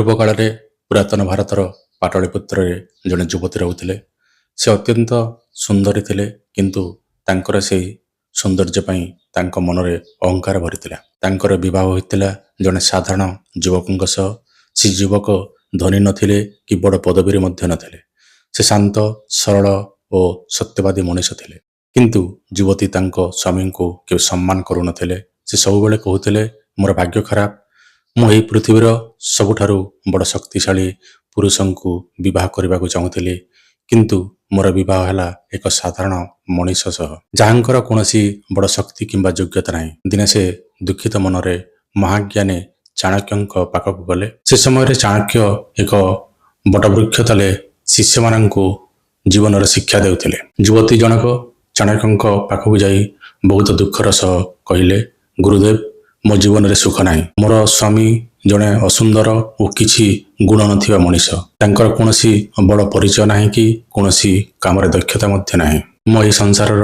ପୂର୍ବକାଳରେ ପୁରାତନ ଭାରତର ପାଟଳିପୁତ୍ରରେ ଜଣେ ଯୁବତୀ ରହୁଥିଲେ। ସେ ଅତ୍ୟନ୍ତ ସୁନ୍ଦରୀ ଥିଲେ, କିନ୍ତୁ ତାଙ୍କର ସେହି ସୌନ୍ଦର୍ଯ୍ୟ ପାଇଁ ତାଙ୍କ ମନରେ ଅହଙ୍କାର ଭରିଥିଲା। ତାଙ୍କର ବିବାହ ହୋଇଥିଲା ଜଣେ ସାଧାରଣ ଯୁବକଙ୍କ ସହ। ସେ ଯୁବକ ଧନୀ ନଥିଲେ କି ବଡ଼ ପଦବୀରେ ମଧ୍ୟ ନଥିଲେ। ସେ ଶାନ୍ତ, ସରଳ ଓ ସତ୍ୟବାଦୀ ମଣିଷ ଥିଲେ। କିନ୍ତୁ ଯୁବତୀ ତାଙ୍କ ସ୍ୱାମୀଙ୍କୁ କେବେ ସମ୍ମାନ କରୁନଥିଲେ। ସେ ସବୁବେଳେ କହୁଥିଲେ, ମୋର ଭାଗ୍ୟ ଖରାପ, ମୁଁ ଏହି ପୃଥିବୀର ସବୁଠାରୁ ବଡ଼ ଶକ୍ତିଶାଳୀ ପୁରୁଷଙ୍କୁ ବିବାହ କରିବାକୁ ଚାହୁଁଥିଲି, କିନ୍ତୁ ମୋର ବିବାହ ହେଲା ଏକ ସାଧାରଣ ମଣିଷ ସହ, ଯାହାଙ୍କର କୌଣସି ବଡ଼ ଶକ୍ତି କିମ୍ବା ଯୋଗ୍ୟତା ନାହିଁ। ଦିନେ ସେ ଦୁଃଖିତ ମନରେ ମହାଜ୍ଞାନୀ ଚାଣକ୍ୟଙ୍କ ପାଖକୁ ଗଲେ। ସେ ସମୟରେ ଚାଣକ୍ୟ ଏକ ବଟବୃକ୍ଷ ତଳେ ଶିଷ୍ୟମାନଙ୍କୁ ଜୀବନର ଶିକ୍ଷା ଦେଉଥିଲେ। ଯୁବତୀ ଜଣକ ଚାଣକ୍ୟଙ୍କ ପାଖକୁ ଯାଇ ବହୁତ ଦୁଃଖର ସହ କହିଲେ, ଗୁରୁଦେବ, ମୋ ଜୀବନରେ ସୁଖ ନାହିଁ। ମୋର ସ୍ୱାମୀ ଜଣେ ଅସୁନ୍ଦର ଓ କିଛି ଗୁଣ ନଥିବା ମଣିଷ। ତାଙ୍କର କୌଣସି ବଡ଼ ପରିଚୟ ନାହିଁ କି କୌଣସି କାମରେ ଦକ୍ଷତା ମଧ୍ୟ ନାହିଁ। ମୁଁ ଏହି ସଂସାରର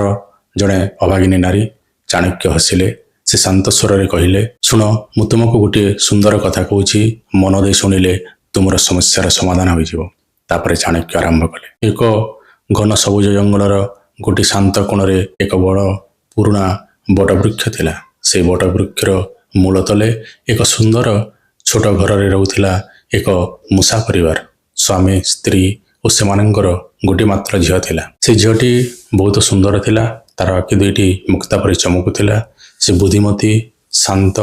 ଜଣେ ଅଭାଗିନୀ ନାରୀ। ଚାଣକ୍ୟ ହସିଲେ। ସେ ଶାନ୍ତ ସ୍ୱରରେ କହିଲେ, ଶୁଣ, ମୁଁ ତୁମକୁ ଗୋଟିଏ ସୁନ୍ଦର କଥା କହୁଛି। ମନ ଦେଇ ଶୁଣିଲେ ତୁମର ସମସ୍ୟାର ସମାଧାନ ହୋଇଯିବ। ତାପରେ ଚାଣକ୍ୟ ଆରମ୍ଭ କଲେ। ଏକ ଘନ ସବୁଜ ଜଙ୍ଗଲର ଗୋଟିଏ ଶାନ୍ତ କୋଣରେ ଏକ ବଡ଼ ପୁରୁଣା ବଟବୃକ୍ଷ ଥିଲା। ସେଇ ବଟବୃକ୍ଷର ମୂଳ ତଳେ ଏକ ସୁନ୍ଦର ଛୋଟ ଘରରେ ରହୁଥିଲା ଏକ ମୂଷା ପରିବାର। ସ୍ୱାମୀ, ସ୍ତ୍ରୀ ଓ ସେମାନଙ୍କର ଗୋଟିଏ ମାତ୍ର ଝିଅ ଥିଲା। ସେ ଝିଅଟି ବହୁତ ସୁନ୍ଦର ଥିଲା। ତାର ଆଖି ଦୁଇଟି ମୁକ୍ତା ପରି ଚମକୁଥିଲା। ସେ ବୁଦ୍ଧିମତୀ, ଶାନ୍ତ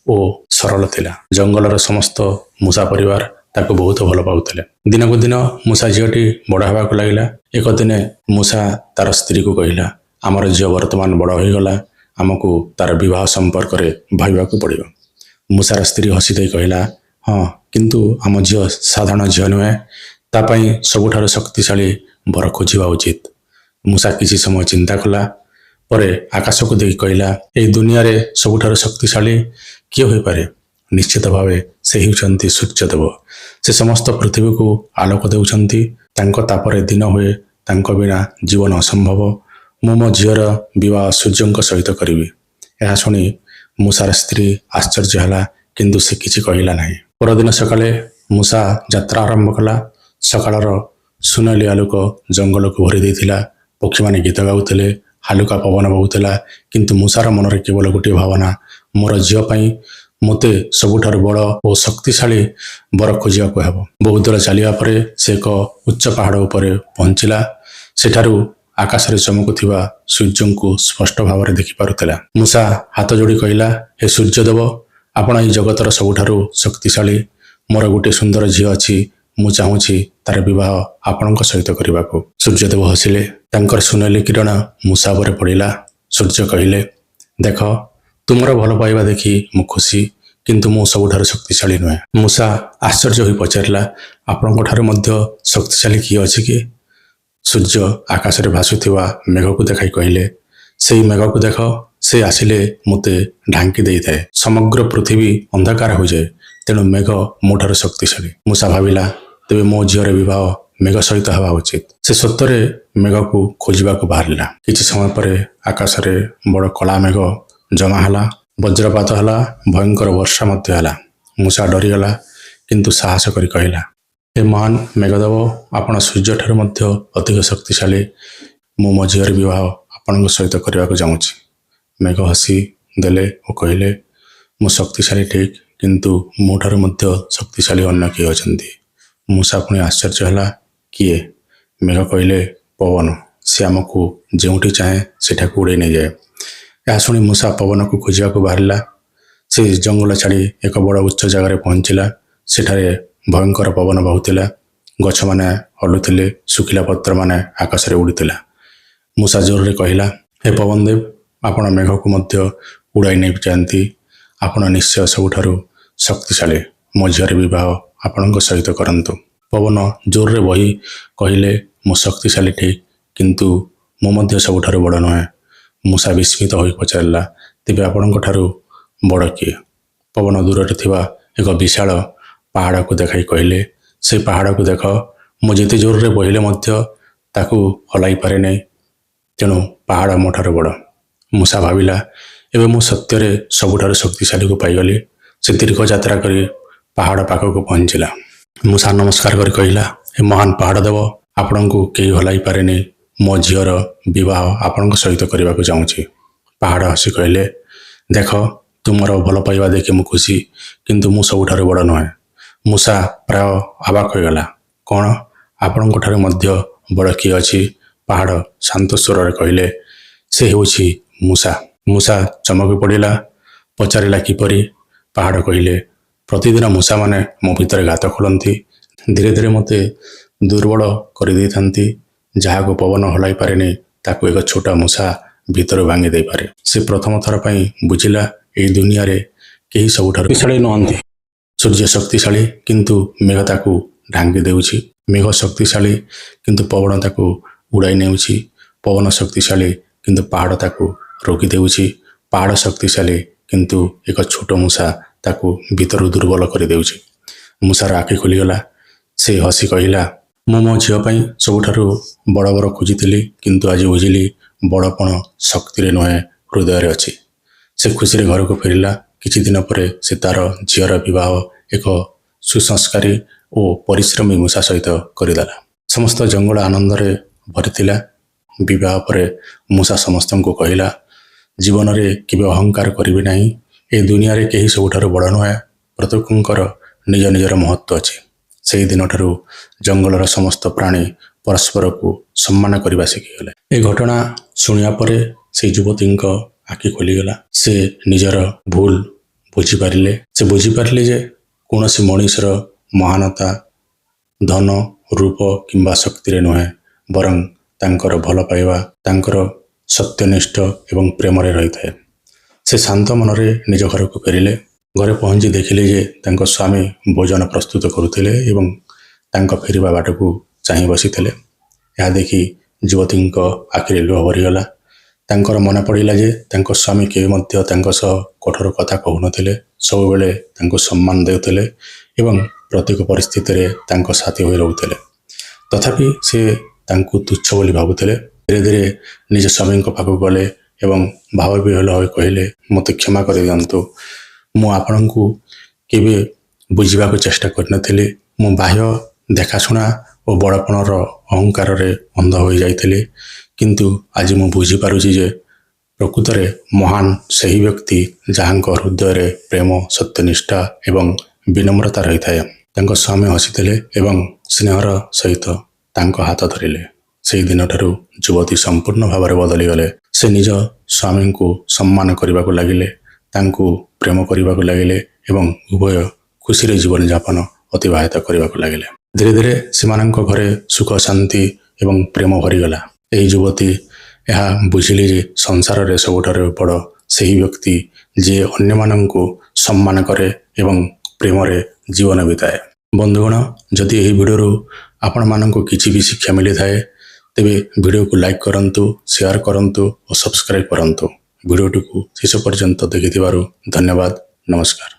ଓ ସରଳ ଥିଲା। ଜଙ୍ଗଲର ସମସ୍ତ ମୂଷା ପରିବାର ତାକୁ ବହୁତ ଭଲ ପାଉଥିଲେ। ଦିନକୁ ଦିନ ମୂଷା ଝିଅଟି ବଡ଼ ହେବାକୁ ଲାଗିଲା। ଏକ ଦିନେ ମୂଷା ତାର ସ୍ତ୍ରୀକୁ କହିଲା, ଆମର ଝିଅ ବର୍ତ୍ତମାନ ବଡ଼ ହୋଇଗଲା, ଆମକୁ ତାର ବିବାହ ସମ୍ପର୍କରେ ଭାବିବାକୁ ପଡ଼ିବ। ମୂଷାର ସ୍ତ୍ରୀ ହସି ଦେଇ କହିଲା, ହଁ, କିନ୍ତୁ ଆମ ଝିଅ ସାଧାରଣ ଝିଅ ନୁହେଁ। ତା ପାଇଁ ସବୁଠାରୁ ଶକ୍ତିଶାଳୀ ବର ଖୋଜିବା ଉଚିତ। ମୂଷା କିଛି ସମୟ ଚିନ୍ତା କଲା ପରେ ଆକାଶକୁ ଦେଖି କହିଲା, ଏହି ଦୁନିଆରେ ସବୁଠାରୁ ଶକ୍ତିଶାଳୀ କିଏ ହୋଇପାରେ? ନିଶ୍ଚିତ ଭାବେ ସେ ହେଉଛନ୍ତି ସୂର୍ଯ୍ୟଦେବ। ସେ ସମସ୍ତ ପୃଥିବୀକୁ ଆଲୋକ ଦେଉଛନ୍ତି। ତାଙ୍କ ତାପରେ ଦିନ ହୁଏ। ତାଙ୍କ ବିନା ଜୀବନ ଅସମ୍ଭବ। ମୁଁ ମୋ ଝିଅର ବିବାହ ସୂର୍ଯ୍ୟଙ୍କ ସହିତ କରିବି। ଏହା ଶୁଣି ମୂଷାର ସ୍ତ୍ରୀ ଆଶ୍ଚର୍ଯ୍ୟ ହେଲା, କିନ୍ତୁ ସେ କିଛି କହିଲା ନାହିଁ। ପରଦିନ ସକାଳେ ମୂଷା ଯାତ୍ରା ଆରମ୍ଭ କଲା। ସକାଳର ସୁନେଲି ଆଲୋକ ଜଙ୍ଗଲକୁ ଭରି ଦେଇଥିଲା। ପକ୍ଷୀମାନେ ଗୀତ ଗାଉଥିଲେ, ହାଲୁକା ପବନ ବହୁଥିଲା। କିନ୍ତୁ ମୂଷାର ମନରେ କେବଳ ଗୋଟିଏ ଭାବନା, ମୋର ଝିଅ ପାଇଁ ମୋତେ ସବୁଠାରୁ ବଡ଼ ଓ ଶକ୍ତିଶାଳୀ ବର ଖୋଜିବାକୁ ହେବ। ବହୁତ ଦୂର ଚାଲିବା ପରେ ସେ ଏକ ଉଚ୍ଚ ପାହାଡ଼ ଉପରେ ପହଞ୍ଚିଲା। ସେଠାରୁ ଆକାଶରେ ଚମକୁଥିବା ସୂର୍ଯ୍ୟଙ୍କୁ ସ୍ପଷ୍ଟ ଭାବରେ ଦେଖିପାରୁଥିଲା। ମୂଷା ହାତ ଯୋଡ଼ି କହିଲା, ହେ ସୂର୍ଯ୍ୟଦେବ, ଆପଣ ଏହି ଜଗତର ସବୁଠାରୁ ଶକ୍ତିଶାଳୀ। ମୋର ଗୋଟିଏ ସୁନ୍ଦର ଝିଅ ଅଛି। ମୁଁ ଚାହୁଁଛି ତାର ବିବାହ ଆପଣଙ୍କ ସହିତ କରିବାକୁ। ସୂର୍ଯ୍ୟଦେବ ହସିଲେ। ତାଙ୍କର ସୁନେଲି କିରଣ ମୂଷା ଉପରେ ପଡ଼ିଲା। ସୂର୍ଯ୍ୟ କହିଲେ, ଦେଖ, ତୁମର ଭଲ ପାଇବା ଦେଖି ମୁଁ ଖୁସି, କିନ୍ତୁ ମୁଁ ସବୁଠାରୁ ଶକ୍ତିଶାଳୀ ନୁହେଁ। ମୂଷା ଆଶ୍ଚର୍ଯ୍ୟ ହୋଇ ପଚାରିଲା, ଆପଣଙ୍କ ଠାରୁ ମଧ୍ୟ ଶକ୍ତିଶାଳୀ କିଏ ଅଛି କି? ସୂର୍ଯ୍ୟ ଆକାଶରେ ଭାସୁଥିବା ମେଘକୁ ଦେଖାଇ କହିଲେ, ସେଇ ମେଘକୁ ଦେଖ। ସେ ଆସିଲେ ମୋତେ ଢାଙ୍କି ଦେଇଥାଏ। ସମଗ୍ର ପୃଥିବୀ ଅନ୍ଧକାର ହୋଇଯାଏ। ତେଣୁ ମେଘ ମୋ ଠାରୁ ଶକ୍ତିଶାଳୀ। ମୂଷା ଭାବିଲା, ତେବେ ମୋ ଝିଅର ବିବାହ ମେଘ ସହିତ ହେବା ଉଚିତ। ସେ ସତରେ ମେଘକୁ ଖୋଜିବାକୁ ବାହାରିଲା। କିଛି ସମୟ ପରେ ଆକାଶରେ ବଡ଼ କଳା ମେଘ ଜମା ହେଲା। ବଜ୍ରପାତ ହେଲା, ଭୟଙ୍କର ବର୍ଷା ମଧ୍ୟ ହେଲା। ମୂଷା ଡରିଗଲା, କିନ୍ତୁ ସାହସ କରି କହିଲା, ହେ ମହାନ ମେଘଦେବ, ଆପଣ ସୂର୍ଯ୍ୟଠାରୁ ମଧ୍ୟ ଅଧିକ ଶକ୍ତିଶାଳୀ। ମୁଁ ମୋ ଝିଅର ବିବାହ ଆପଣଙ୍କ ସହିତ କରିବାକୁ ଚାହୁଁଛି। ମେଘ ହସି ଦେଲେ ଓ କହିଲେ, ମୁଁ ଶକ୍ତିଶାଳୀ ଠିକ୍, କିନ୍ତୁ ମୋ ଠାରୁ ମଧ୍ୟ ଶକ୍ତିଶାଳୀ ଅନ୍ୟ କିଏ ଅଛନ୍ତି। ମୂଷା ପୁଣି ଆଶ୍ଚର୍ଯ୍ୟ ହେଲା, କିଏ? ମେଘ କହିଲେ, ପବନ। ସେ ଆମକୁ ଯେଉଁଠି ଚାହେଁ ସେଠାକୁ ଉଡ଼େଇ ନେଇଯାଏ। ଏହା ଶୁଣି ମୂଷା ପବନକୁ ଖୋଜିବାକୁ ବାହାରିଲା। ସେ ଜଙ୍ଗଲ ଛାଡ଼ି ଏକ ବଡ଼ ଉଚ୍ଚ ଜାଗାରେ ପହଞ୍ଚିଲା। ସେଠାରେ ଭୟଙ୍କର ପବନ ବହୁଥିଲା। ଗଛମାନେ ହଲୁଥିଲେ, ଶୁଖିଲା ପତ୍ରମାନେ ଆକାଶରେ ଉଡ଼ିଥିଲା। ମୂଷା ଜୋରରେ କହିଲା, ହେ ପବନଦେବ, ଆପଣ ମେଘକୁ ମଧ୍ୟ ଉଡ଼ାଇ ନେଇ ଯାଆନ୍ତି। ଆପଣ ନିଶ୍ଚୟ ସବୁଠାରୁ ଶକ୍ତିଶାଳୀ। ମୋ ଝିଅର ବିବାହ ଆପଣଙ୍କ ସହିତ କରନ୍ତୁ। ପବନ ଜୋରରେ ବହି କହିଲେ, ମୁଁ ଶକ୍ତିଶାଳୀ ଠିକ୍, କିନ୍ତୁ ମୁଁ ମଧ୍ୟ ସବୁଠାରୁ ବଡ଼ ନୁହେଁ। ମୂଷା ବିସ୍ମିତ ହୋଇ ପଚାରିଲା, ତେବେ ଆପଣଙ୍କ ଠାରୁ ବଡ଼ କିଏ? ପବନ ଦୂରରେ ଥିବା ଏକ ବିଶାଳ ପାହାଡ଼କୁ ଦେଖାଇ କହିଲେ, ସେଇ ପାହାଡ଼କୁ ଦେଖ। ମୁଁ ଯେତେ ଜୋରରେ ବହିଲେ ମଧ୍ୟ ତାକୁ ହଲାଇ ପାରେ ନାହିଁ। ତେଣୁ ପାହାଡ଼ ମୋ ଠାରୁ ବଡ଼। ମୂଷା ଭାବିଲା, ଏବେ ମୁଁ ସତ୍ୟରେ ସବୁଠାରୁ ଶକ୍ତିଶାଳୀକୁ ପାଇଗଲି। ସେ ଦୀର୍ଘ ଯାତ୍ରା କରି ପାହାଡ଼ ପାଖକୁ ପହଞ୍ଚିଲା। ମୂଷା ନମସ୍କାର କରି କହିଲା, "ହେ ମହାନ ପାହାଡ଼ ଦେବ, ଆପଣଙ୍କୁ କେହି ହଲାଇ ପାରେନି। ମୋ ଝିଅର ବିବାହ ଆପଣଙ୍କ ସହିତ କରିବାକୁ ଚାହୁଁଛି।" ପାହାଡ଼ ହସି କହିଲେ, "ଦେଖ, ତୁମର ଭଲ ପାଇବା ଦେଖି ମୁଁ ଖୁସି, କିନ୍ତୁ ମୁଁ ସବୁଠାରୁ ବଡ଼ ନୁହେଁ।" ମୂଷା ପ୍ରାୟ ଅବାକ ହୋଇଗଲା। "କ'ଣ? ଆପଣଙ୍କ ଠାରୁ ମଧ୍ୟ ବଡ଼ କିଏ ଅଛି?" ପାହାଡ଼ ଶାନ୍ତ ସ୍ୱରରେ କହିଲେ, "ସେ ହେଉଛି ମୂଷା।" ମୂଷା ଚମକି ପଡ଼ିଲା। ପଚାରିଲା, "କିପରି?" ପାହାଡ଼ କହିଲେ, "ପ୍ରତିଦିନ ମୂଷାମାନେ ମୋ ଭିତରେ ଗାତ ଖୋଳନ୍ତି, ଧୀରେ ଧୀରେ ମୋତେ ଦୁର୍ବଳ କରିଦେଇଥାନ୍ତି। ଯାହାକୁ ପବନ ହଲାଇ ପାରେନି, ତାକୁ ଏକ ଛୋଟ ମୂଷା ଭିତରୁ ଭାଙ୍ଗି ଦେଇପାରେ।" ସେ ପ୍ରଥମ ଥର ପାଇଁ ବୁଝିଲା, ଏହି ଦୁନିଆରେ କେହି ସବୁଠାରୁ ଶକ୍ତିଶାଳୀ ନୁହନ୍ତି। ସୂର୍ଯ୍ୟ ଶକ୍ତିଶାଳୀ, କିନ୍ତୁ ମେଘ ତାକୁ ଢାଙ୍କି ଦେଉଛି। ମେଘ ଶକ୍ତିଶାଳୀ, କିନ୍ତୁ ପବନ ତାକୁ ଉଡ଼ାଇ ନେଉଛି। ପବନ ଶକ୍ତିଶାଳୀ, କିନ୍ତୁ ପାହାଡ଼ ତାକୁ ରୋକି ଦେଉଛି। ପାହାଡ଼ ଶକ୍ତିଶାଳୀ, କିନ୍ତୁ ଏକ ଛୋଟ ମୂଷା ତାକୁ ଭିତରୁ ଦୁର୍ବଳ କରିଦେଉଛି। ମୂଷାର ଆଖି ଖୋଲିଗଲା। ସେ ହସି କହିଲା, "ମୁଁ ମୋ ଝିଅ ପାଇଁ ସବୁଠାରୁ ବଡ଼ ବର ଖୋଜିଥିଲି, କିନ୍ତୁ ଆଜି ବୁଝିଲି, ବଡ଼ପଣ ଶକ୍ତିରେ ନୁହେଁ, ହୃଦୟରେ ଅଛି।" ସେ ଖୁସିରେ ଘରକୁ ଫେରିଲା। କିଛି ଦିନ ପରେ ସେ ତାର ଝିଅର ବିବାହ ଏକ ସୁସଂସ୍କାରୀ ଓ ପରିଶ୍ରମୀ ମୂଷା ସହିତ କରିଦେଲା। ସମସ୍ତ ଜଙ୍ଗଲ ଆନନ୍ଦରେ ଭରିଥିଲା। ବିବାହ ପରେ ମୂଷା ସମସ୍ତଙ୍କୁ କହିଲା, "ଜୀବନରେ କେବେ ଅହଙ୍କାର କରିବେ ନାହିଁ। ଏ ଦୁନିଆରେ କେହି ସବୁଠାରୁ ବଡ଼ ନୁହେଁ। ପ୍ରତ୍ୟେକଙ୍କର ନିଜ ନିଜର ମହତ୍ଵ ଅଛି।" ସେହି ଦିନଠାରୁ ଜଙ୍ଗଲର ସମସ୍ତ ପ୍ରାଣୀ ପରସ୍ପରକୁ ସମ୍ମାନ କରିବା ଶିଖିଗଲେ। ଏ ଘଟଣା ଶୁଣିବା ପରେ ସେଇ ଯୁବତୀଙ୍କ ଆଖି ଖୋଲିଗଲା। ସେ ନିଜର ଭୁଲ ବୁଝିପାରିଲେ। ସେ ବୁଝିପାରିଲେ ଯେ କୌଣସି ମଣିଷର ମହାନତା ଧନ, ରୂପ କିମ୍ବା ଶକ୍ତିରେ ନୁହେଁ, ବରଂ ତାଙ୍କର ଭଲ ପାଇବା, ତାଙ୍କର ସତ୍ୟନିଷ୍ଠ ଏବଂ ପ୍ରେମରେ ରହିଥାଏ। ସେ ଶାନ୍ତ ମନରେ ନିଜ ଘରକୁ ଫେରିଲେ। ଘରେ ପହଞ୍ଚି ଦେଖିଲେ ଯେ ତାଙ୍କ ସ୍ୱାମୀ ଭୋଜନ ପ୍ରସ୍ତୁତ କରୁଥିଲେ ଏବଂ ତାଙ୍କ ଫେରିବା ବାଟକୁ ଚାହିଁ ବସିଥିଲେ। ଏହା ଦେଖି ଯୁବତୀଙ୍କ ଆଖିରେ ଲୁହ ଭରିଗଲା। ତାଙ୍କର ମନେ ପଡ଼ିଲା ଯେ ତାଙ୍କ ସ୍ୱାମୀ କେବେ ମଧ୍ୟ ତାଙ୍କ ସହ କଠୋର କଥା କହୁନଥିଲେ। ସବୁବେଳେ ତାଙ୍କୁ ସମ୍ମାନ ଦେଉଥିଲେ ଏବଂ ପ୍ରତ୍ୟେକ ପରିସ୍ଥିତିରେ ତାଙ୍କ ସାଥୀ ହୋଇ ରହୁଥିଲେ। ତଥାପି ସେ ତାଙ୍କୁ ତୁଚ୍ଛ ବୋଲି ଭାବୁଥିଲେ। ଧୀରେ ଧୀରେ ନିଜ ସ୍ୱାମୀଙ୍କ ପାଖକୁ ଗଲେ ଏବଂ ଭାବବିହ୍ୱଳ ହୋଇ କହିଲେ, "ମୋତେ କ୍ଷମା କରିଦିଅନ୍ତୁ। ମୁଁ ଆପଣଙ୍କୁ କେବେ ବୁଝିବାକୁ ଚେଷ୍ଟା କରିନଥିଲି। ମୁଁ ବାହ୍ୟ ଦେଖାଶୁଣା ଓ ବଡ଼ପଣର ଅହଙ୍କାରରେ ଅନ୍ଧ ହୋଇଯାଇଥିଲି। କିନ୍ତୁ ଆଜି ମୁଁ ବୁଝିପାରୁଛି ଯେ ପ୍ରକୃତରେ ମହାନ ସେହି ବ୍ୟକ୍ତି, ଯାହାଙ୍କ ହୃଦୟରେ ପ୍ରେମ, ସତ୍ୟନିଷ୍ଠା ଏବଂ ବିନମ୍ରତା ରହିଥାଏ।" ତାଙ୍କ ସ୍ୱାମୀ ହସିଥିଲେ ଏବଂ ସ୍ନେହର ସହିତ ତାଙ୍କ ହାତ ଧରିଲେ। ସେହି ଦିନଠାରୁ ଯୁବତୀ ସମ୍ପୂର୍ଣ୍ଣ ଭାବରେ ବଦଳିଗଲେ। ସେ ନିଜ ସ୍ୱାମୀଙ୍କୁ ସମ୍ମାନ କରିବାକୁ ଲାଗିଲେ, ତାଙ୍କୁ ପ୍ରେମ କରିବାକୁ ଲାଗିଲେ ଏବଂ ଉଭୟ ଖୁସିରେ ଜୀବନଯାପନ ଅତିବାହିତ କରିବାକୁ ଲାଗିଲେ। ଧୀରେ ଧୀରେ ସେମାନଙ୍କ ଘରେ ସୁଖ, ଶାନ୍ତି ଏବଂ ପ୍ରେମ ଭରିଗଲା। ଏହି ଯୁବତୀ ଏହା ବୁଝିଲେ ଯେ ସଂସାରରେ ସବୁଠାରୁ ବଡ଼ ସେହି ବ୍ୟକ୍ତି, ଯିଏ ଅନ୍ୟମାନଙ୍କୁ ସମ୍ମାନ କରେ ଏବଂ ପ୍ରେମରେ ଜୀବନ ବିତାଏ। ବନ୍ଧୁଗଣ, ଯଦି ଏହି ଭିଡ଼ିଓରୁ ଆପଣମାନଙ୍କୁ କିଛି ବି ଶିକ୍ଷା ମିଳିଥାଏ, ତେବେ ଭିଡ଼ିଓକୁ ଲାଇକ୍ କରନ୍ତୁ, ସେୟାର କରନ୍ତୁ ଓ ସବସ୍କ୍ରାଇବ୍ କରନ୍ତୁ। ଭିଡ଼ିଓଟିକୁ ଶେଷ ପର୍ଯ୍ୟନ୍ତ ଦେଖିଥିବାରୁ ଧନ୍ୟବାଦ। ନମସ୍କାର।